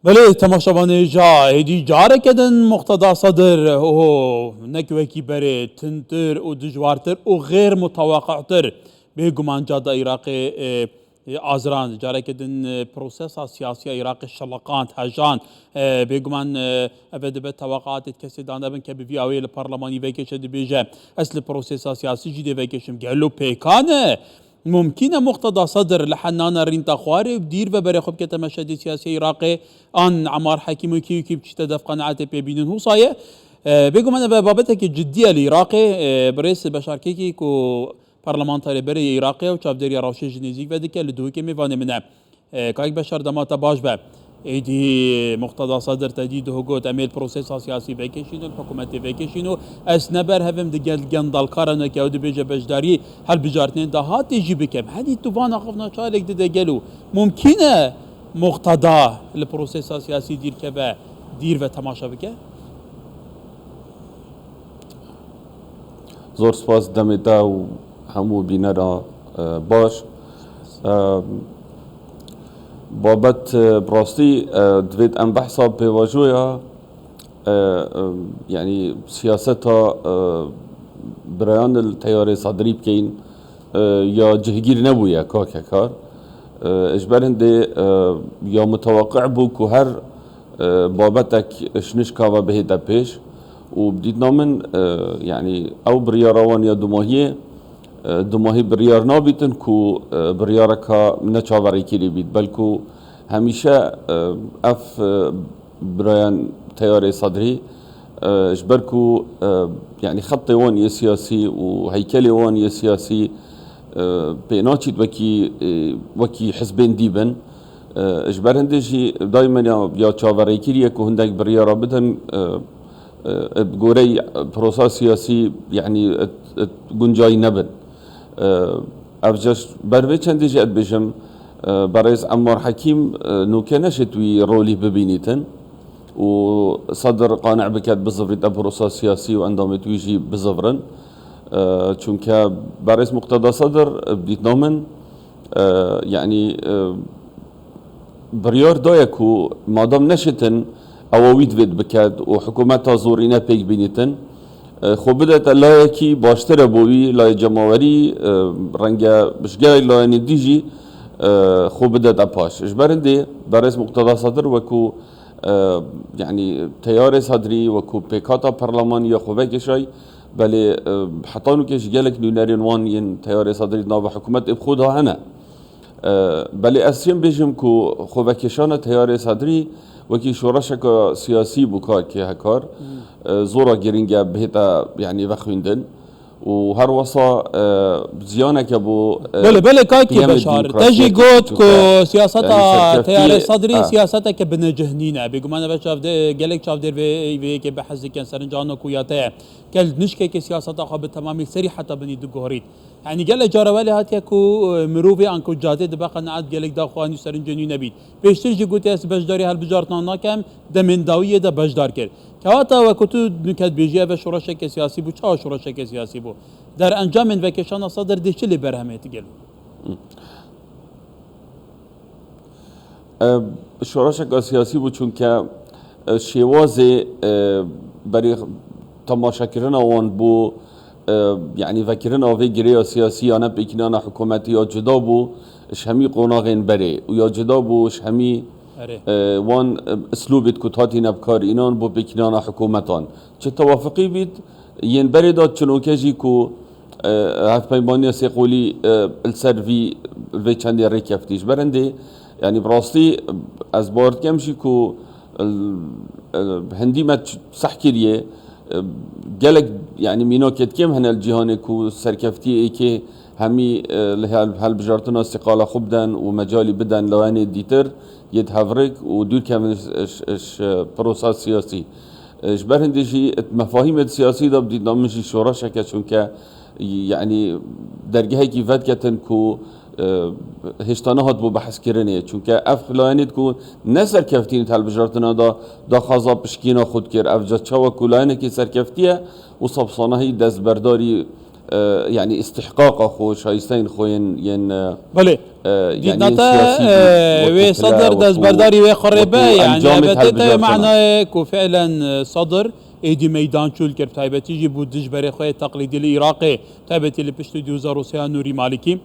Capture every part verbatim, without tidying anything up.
Belê, temaşevanê ja êdî careke din Muqteda Sedir û nek wekî berê tundtir û dijwartir û xêr muteweqetir bêguman cade Iraqê, e, e, azirand. Careke din, e, prosesa siyasiya Iraqê şeliqand, hejand. E, bêguman, e, ev ê dibe teweqatê kesê danebin ke bi vî awê li parlemanî vekêşe dibêje, ez li prosesa siyasî jî dê vekêşim. Gelo pêkan e? Mumkîn e Muqteda Sedir li henana rînta xwarê û dîr ve berê xwe bike temeşedê siyasî Iraqê, an Emmar Hekîm û kî û kî biçîte dev qenaetê pê bînin hûsa ye. E, bêguman ev babetekî cidî ye li Iraqê. E, birêz Beşar Kekî ku parlamenterê berê yê Iraqê ye û çavdêriya rewşê ji nêzîk ve dike, li Duhokê mêvanê min e. E, Kayik Beşar, dema te baş be. Êdî Muqteda Sedir te dî duh got, em ê li prosesa siyasî vekêşîn û li hikûmetê vekêşîn û ez ne berhevim digel gendalkara ne ke ew dibêje beşdarî hilbijartinên dahatê jî bikem. Hedî tu vana xwe naçarek dide gelo. Mumkîn e Muqteda li prosesa siyasî dîr keve, dîr ve temaşe bike? Zor spas demê te û hemû bînera, e, baş. E, babet, e, bi rastî, e, divêt em behsa pêvajoya, e, e, yanî siyaseta, e, birayan li teyarê Sadrî bikeyin, e, ya cihgîr nebûye kak hekar. E, ji ber hindê, e, ya muteweqi bû ku her, e, babetek ji nişka ve bihête pêş û bi dîtina min, e, yanî ew biryara wan ya dumahiyê, e, dumahî biryar nabîtin ku, e, biryareka neçaverêkirî bît. Belku hemîşe, e, ev, e, birayên teyarê Sedrî, e, ji ber ku, e, yanî xetê wan yê siyasî û heykelê wan yê siyasî, e, pê naçît wekî, e, wekî hizbên dî bin. E, ji ber hindê jî daîmen ya, ya çaverêkirî ye ku hindek biryara bidin, e, e, bi goreyê prosa siyasî, yanî, e, e, guncayî nebin. E, ev ji ber vê çendê jî ez dibêjim, e, berêz Emmar Hekîm, e, nûke neşêt wî rolî bibînîtin û Sedr qane biket bizivrît ev prosa siyasî û endamêt wî jî bizivrin. E, çunke berêz Muqteda Sedr, e, bi dîtina min, e, yanî, e, biryar daye ku madam neşitin ewa wî divêt biket û hikûmeta zorîne pêk bînîtin, e, xwe bidete layekî baştir e bo wî, layê cemawerî, e, renge ji gelek layenên dî jî, e, xwe bidete paş. Ji ber hindê berêz Muqteda Sedr wekû, e, yanî teyarê Sedrî, wekû pêkhata perlemanî ya xwe vekişay, belê, e, heta nûke jî gelek nûnerên wan yên teyarê Sedrî di nava hikûmetê bi xwe de hene. E, belê ez çêm bêjim ku xwevekêşana teyarê Sedrî wekî şoreşeka siyasî bû ka kê hekar, e, zora girîng e bihête, yanî, vexwîndin û her wesa, e, ziyaneke bû, e, Belê, belê, kayekî piyemê Beşar, te jî demokrasiyetê got ku çûke, siyaseta yanî, serkeftiyê, teyarê Sedrî e, siyaseteke binecih nîne. Bêguman ev çavdê-, gelek çavdêr vê, vê yekê behs dikin, serinca ana ku ya te ye. Gel nişkeke siyaseta xwe bi temamî serî heta binî diguherît. Yanî gelek cara welê hatiye ku, e, mirovê an ku cadê dibe qenaet gelek daxuyanî û serincên wî nebît. Pêştir jî gotiye ez beşdarî hilbijartinan nakem, demên dawiyê de beşdar kir. Kewata wekû tu nuket bêjî ev şoreşeke siyasî bû. Çawa şoreşeke siyasî bû? Derencamên vekêşana Sedr dê çi lê berhemê ti gelo? E, şoreşeka siyasî bû, çunke, e, şêwazê, e, berî temaşekirina wan bû, e, yanî vekirina vê girêya siyasî ya ne pêkînana hikûmetî ya cuda bû ji hemî qonaxên berê û ya cuda bû ji hemî, Erê. e, wan, e, islûbêt ku hatîne bi kar înan bo pêkînana hikûmetan. Çi tewafiqî bît, yên berê de çinoke jî ku, e, hevpeymaniya Sêqolî, e, li ser vî, vê çendê rêkeftî. Ji ber hindê, yanî bi rastî ez bawer dikim jî ku, e, e, hindî me ç-, seh kiriye, e, gelek, yanî mînakêt kêm hene li cîhanê ku serkeftiyê êkê hemî, e, li hel-, hilbijartina îstiqala xwe biden û mecalî biden layenê dîtir yê di hev rik û dûr kevin ji, ji, ji prosa siyasî. E, ji ber hindê jî di mefahîmê siyasî de bi dîtina min jî şoreşeke, çunke, yanî dergehekî vediketin ku, e, hêşta nehatibû behskirinê. Çunke ev layenêt ku ne serkeftî ne di hilbijartina de daxwaza pişkîna xwe dikir. Ev ca çawa ku layenekî serkeftî ye, wisa bi sanahî destberdarî e, yanî îstihqaqa xwe, şayîsteyên xwe yên, yên, e, Belê. e, yanî Dîtna yên te, siyasî e, wê wekî pile Sedir wekî, destberdarî wê xwe rê wekî be, yanî encamê ev te tê helbijartina. Manayê ku fiilen, e, Sedir êdî meydan çûl kir, bi taybetî jî bû dijberê xwe yê teqlîdî li Iraqê, taybetî li piştî du hezar û sê ya Nûrî Malikî.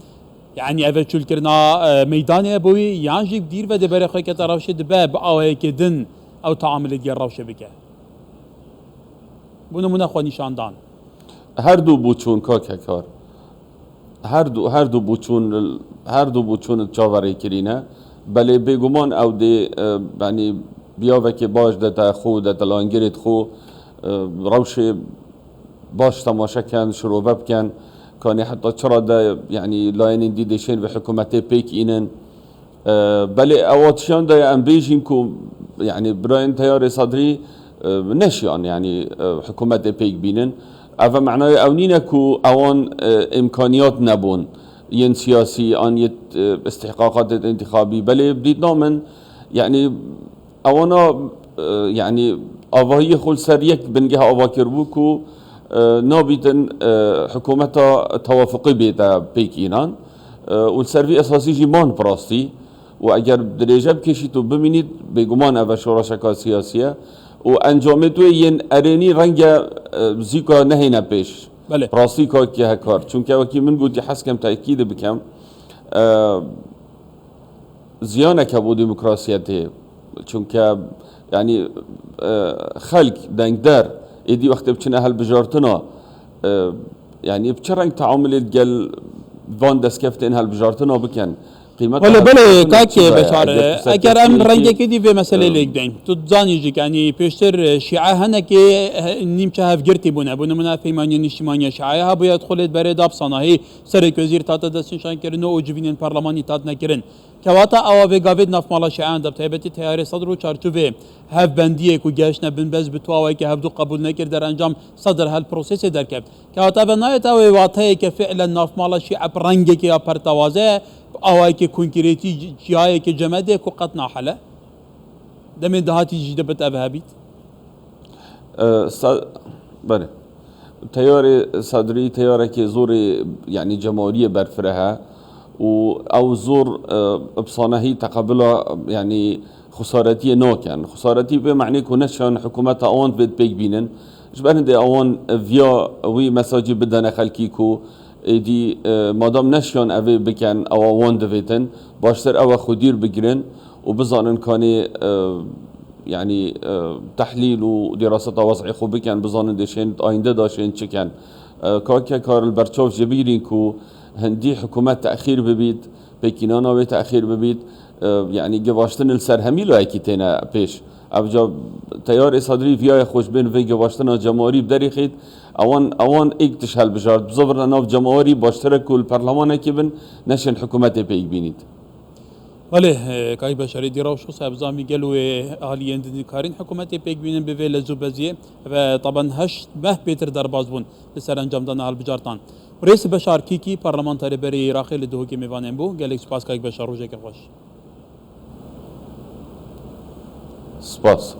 Yanî ev çûlkirina, e, meydanê bûyî, yan jî dîr ve dê berê xwe kete rewşê dibe, bi awayekê din ew teamilê digel rewşê bike. Bû nimûne xwe nîşan dan. Her du bûçûn kak Hekar. Her du, her du bûçûn, her du bûçûn çaverê kirîne. Belê bêguman ew dê, e, yanî biyavekê baş de te xwe, de te langirêt xwe, e, rewşê baş temaşe ken, şirove biken. Kanê heta çira de, yanî layênên dî dêşên vê hikûmetê pêk înin. E, belê ewa tişiyan de em bêjîn ku, yanî birayên teyarê Sadrî, e, neşiyan, yanî, e, hikûmetê pêk bînin. Ev e manayê ew nîne ku ewan, e, îmkaniyat nebûn yên siyasî an yê, e, istihqaqatê intixabî. Belê dîtna min, yanî ewana, e, yanî avahiyê xwe li ser yek bingeh ava kiribû ku, e, nabîtin, e, hikûmeta tewafuqî bête pêk înan. E, û li ser vî esasî jî man bi rastî. Û eger dirêje bikêşît û bimînît, bêguman ev e şoreşeka siyasî ye. Û encamê wê yên erênî renge, e, zîka nehêne pêş. Belê. Bi rastî kak Hekar. Çunke wekî min gotî, hez dikim tekîdê bikim. E, ziyaneke bo demokrasiyetê. Çunke, yanî, e, xelk, dengder, êdî wextê biçine hilbijartina, e, yanî bi çi reng teamilê digel van destkeftên hilbijartina bikin? Qîmeta Wele belê, hilbijartinê kakê çi be? Beşar, Eger tu eger em serkeftiyekî, rengekê dî vê meselê e, lê gideyîn. Tu dizanî jî, yanî pêştir, e, şîe hinekê, e, nîmçe hevgirtî bûne. Bû nimûne Peymaniya Niştimanî ya Şîe hebûye, xwe lê berê da bi sanahî. Serokvezîr tate destnîşankirin û civînên parlemanî tat nekirin. Kewata ewa vê gavê di nav mala şiyan de, bi taybetî teyarê Sedr û çarçovê hevbendiyê ku gehiştine binbez bi tu awayekî hevdû qebûl nekir, derencam Sedr hel prosesê derkeft. Kewata ve nayê te wê wateyeke fiilen nav mala şîe bi rengekê ya pertewaze, bi awayekî konkrêtî, ciyayekê cemedê ku qet nahele? Demên dahatî jî dibit ev hebît? E, sa-, belê. Teyarê Sadrî teyarekê zorê, yanî cemaweriyê berfireh e û ew zor, e, bi sanehî teqebila, yanî xesaretiyê nakin. Xesaretî bi vê manê ku neşiyan hikûmeta awan divêt pêk bînin. Ji ber hindê awan viya wî mesajî bidene xelkî ku êdî, e, madam neşiyan evê bikin, ewa wan divêtin. Baştir ew e xwedîr bigirin û bizanin kanê, e, yanî, e, tehlîl û dîraseta wez'ê xwe bikin, bizanin dê şên ayînde de şên çi ken. E, kake kar li ber çav jê bigirîn ku hindî hikûmet texîr bibît, pêkînana wê texîr bibît, e, yanî givaştin li ser hemî layekî têne pêş. Evca teyarê Sadrî viyayê xwe ji bên vê givaştina cemawerî bi derê xît, ewan, ewan êk tişt helbijart, bizavir li nav cemawerî baştir e ku li perlemanekê bin, neşên hikûmetê pêk bînît. Belê, e, Kayî Beşarî dî rewş xwe sebzan bî gel wê aliyên din dikarin hikûmetê pêk bînin bi vê lez û beziyê ve taban heşt meh pêtir derbas bûn li ser encamdana hilbijartan. Birêz Beşar Kîkî, parlamenterê berê yê Iraqê li Duhokê mêvanên bû. Gelek spas Kayî Beşar, rojeke xweş. Spas.